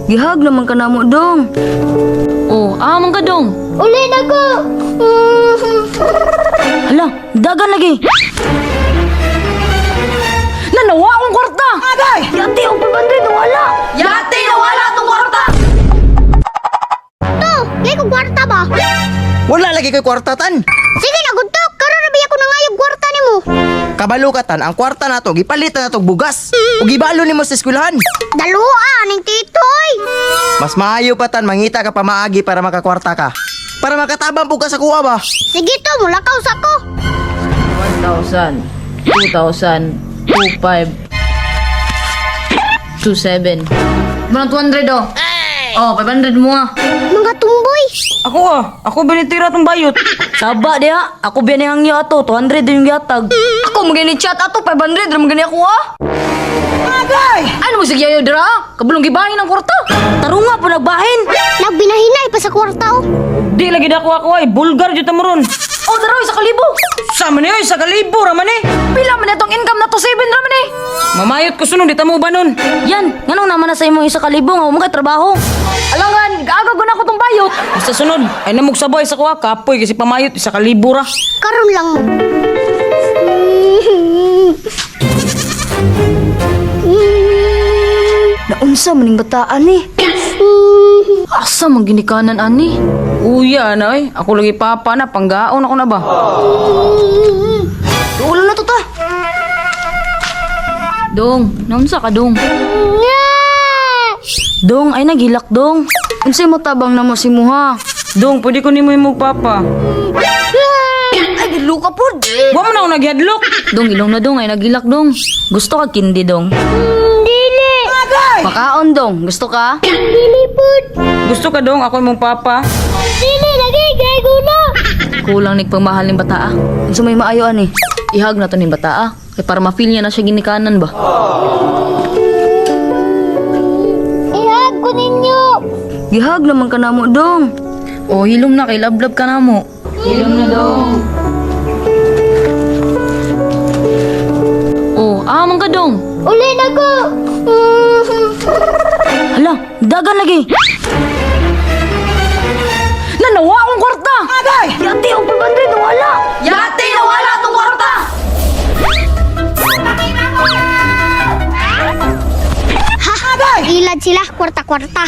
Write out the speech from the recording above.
Gihag naman ka namo, dong. Oh, ah, man ka dong. Uli na ko. Hala, dagan lagi. Nanawa akong kwarta. Agay! Yati ang 500 nawala. Yati nawala atong kwarta. To, lay ko kwarta ba? Wala lagi ko'y kwarta, tan. Sige na gud to, karon ra biya ko nangayog kwarta nimo. Kabalo ka, tan, ang kwarta nato gipalitan nato og bugas. Ug gibalo nimo sa eskwelahan. Dalua ning titoy. Mas maayo pa, tan, mangita ka pamaagi para makakwarta ka. Para makatabang pug ka sa kuha ba? Sige to, mulakaw sa ko. 1,000, 2,000, 2,500, 2,700. Mga 200 oh. Oh, 500 mo ah. Mga tumboy. Ako ah, ako binitira tong bayot. Saba diha, ako biya ni ato, 200 din yung gihatag. Ako magani chat ato 500 ra magani ako ah. Ano mo sige ayo dira? Kabulong gibahin ang kwarta. Tarunga po nagbahin. Nagbinahinay pa sa kwarta oh. Di lagi dako ako ay bulgar jud ta mo ron. Oh, dara sa kalibo. Sa man oy, sa kalibo ra man eh. Pila man itong income na to 7 ra man eh. Mamayot ko sunod di ta mo ubanon. Yan, nganong naman na sa imong isa ka libo nga mo kay trabaho. Alangan, gaaga na ko tong bayot. Basta sunod ay namog sabay sa kuha kapoy kasi pamayot isa kalibo ra. Karon lang mo. Naunsa maning bataan ni? Asa man ginikanan ani? Uya na oy, ako lagi papa na panggaon ako na ba. Duol na to ta. Dong, naunsa ka dong? Dong ay naghilak dong. Unsay mo tabang namo si muha? Dong, pwede ko nimo imong papa. Ay giluka pod. Wa man ako naghadlok. Dong, ilong na dong ay nagilak dong. Gusto ka kindi dong? Dili. Makaon dong, gusto ka? Dili pud. Gusto ka dong ako imong papa. Dili lagi kay gulo. Kulang nig pagmahal ning bata ah. Unsa may maayo ani? Ihag na to ning bata ah. Kay para ma-feel niya na siya ginikanan ba. Ihag ko ninyo. Gihag naman ka namo dong. Oh, hilom na kay lablab ka na mo. Hilom na dong. Oh, ah man ka dong. Uli na ko. Hala, dagan lagi. Nanawa akong kwarta. Agay! Yati ang 500 nawala. Yati nawala tong kwarta. Ha! Ilad sila kwarta-kwarta.